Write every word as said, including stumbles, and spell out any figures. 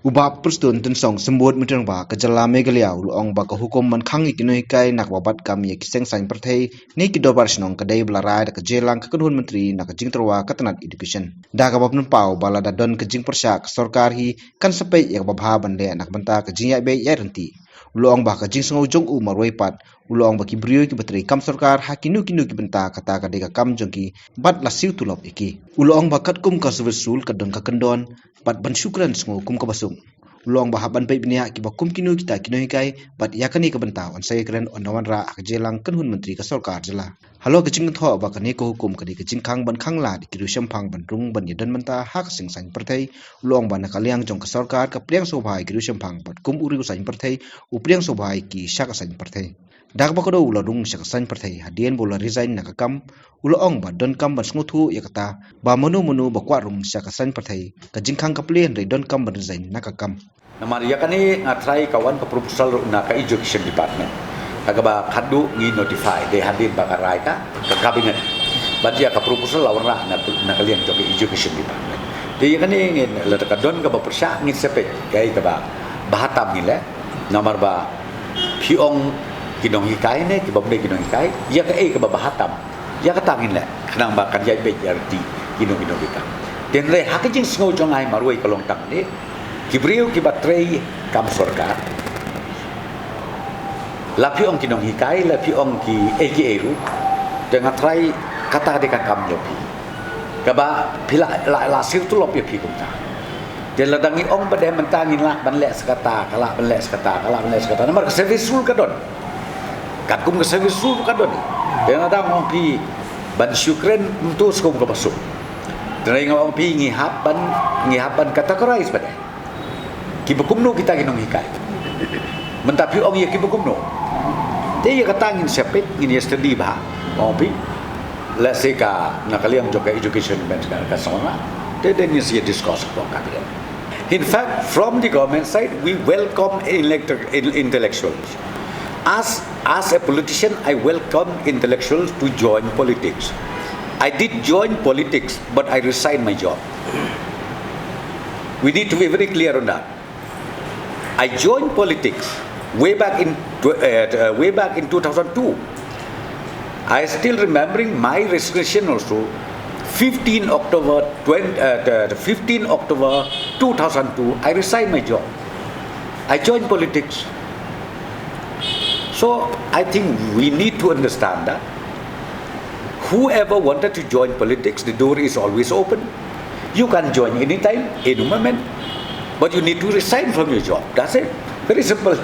U Bah Prestone Tynsong, Symbud Myntri Rangbah ka jylla Meghalaya, u la ong ba ka hukum ban khang ïa ki nonghikai na kaba bat kam ïa ki seng saiñ pyrthei ne ki dorbar shnong ka dei ba la rai da ka jingïalang ka kynhun myntri na ka jingtyrwa ka tnat education. Da kaba pynpaw ba lada don ka jingpyrshah ka sorkar hi kan sa peit ïa kaba bha ban leh na ka bynta ka jingïaid beit ïaid ryntih. U la ong ba ka jingsngew jong u marwei pat, u la ong ba ki briew kiba trei kam sorkar ha kino kino ki bynta kata ka dei ka kam jong ki bad la siew tulop ïa ki. U la ong ba katkum ka service rule ka don ka kyndon bad ban shu kren sngew kum kaba suk. U la ong ba hap ban peit bniah kiba kum kino kita ki nonghikai bad ïa kane ka bynta yn sa ïakren, yn wanrah ha ka jingïalang kynhun myntri ka sorkar jylla. Halor ka jingkynthoh ba kane ka hukum ka dei ka jingkhang ban khang lad ïa ki riewshemphang ban rung ban ïadon bynta ha ka seng saiñ pyrthei, u la ong ba na ka liang jong ka sorkar ka pdiang sngewbha ïa ki riewshemphang bad kum u riew saiñ pyrthei u pdiang sngewbha ïa ki sha ka saiñ pyrthei. Da kaba kdew u la rung sha ka saiñ pyrthei hadien ba u la resign na ka kam, u la ong ba donkam ban sngewthuh ïa kata ba mano mano ba kwah rung sha ka saiñ pyrthei ka jingkhang ka plie, hynrei donkam ban resign na ka kam. Namar ïa kane nga tharai ka wan ka proposal ruh na ka education department. Ha kaba khadduh ngi notify, dei hadien ba ka rai ka, ka cabinet. Bad ïa ka proposal la wanrah na, na ka liang jong ka education department. Te ïa kane ngin, lada ka don kaba pyrshah ngin sa peit kaei kaba bha tam ngin leh. Namar ba phi ong ki nonghikai ne ki bym dei ki nonghikai, ïa kaei kaba bha tam, ïa kata ngin leh, khnang ba kan ïaid beit ïaid ryntih kino kino kita. Te hynrei ha ka jingsngew jong nga marwei ka long tang ne ki briew kiba trei kam sorkar, la phi ong ki nonghikai, la phi ong kiei kiei ruh, te nga tharai kata ka dei ka kam jong phi kaba phi la, la, la siew tulop ïa phi kumta. Te lada ngi ong ba dei mynta ngin lah ban leh sa kata, ka lah ban leh sa kata, ka lah ban leh sa kata, namar ka service rule ka don. Katkum ka service rule ka don. Te nga dang ong phi ban shu kren kumto skum kaba suk. Te nga ong phi ngi hap ban, ngi hap ban categorize ba dei kiba kumno kita ki nonghikai. Mynta phi ong ïa kiba kumno. Te ïa kata ngin sa peit, ngin ïa study bha. Ong phi, let's say ka na ka liang jong ka education department ka, ka sawna. Te then ngin sa ïa discuss ka, ka. In fact, from the government side, we welcome elector-, in-, intellectuals. As, as a politician, I welcome intellectuals to join politics. I did join politics, but I resigned my job. We need to be very clear on that. I joined politics way back in tw-, uh, uh, way back in two thousand two. I still remembering my resignation also. fifteen October twenty, uh, the, the fifteen October two thousand two, I resigned my job. I joined politics. So I think we need to understand that whoever wanted to join politics, the door is always open. You can join anytime, any moment, but you need to resign from your job. That's it. Very simple.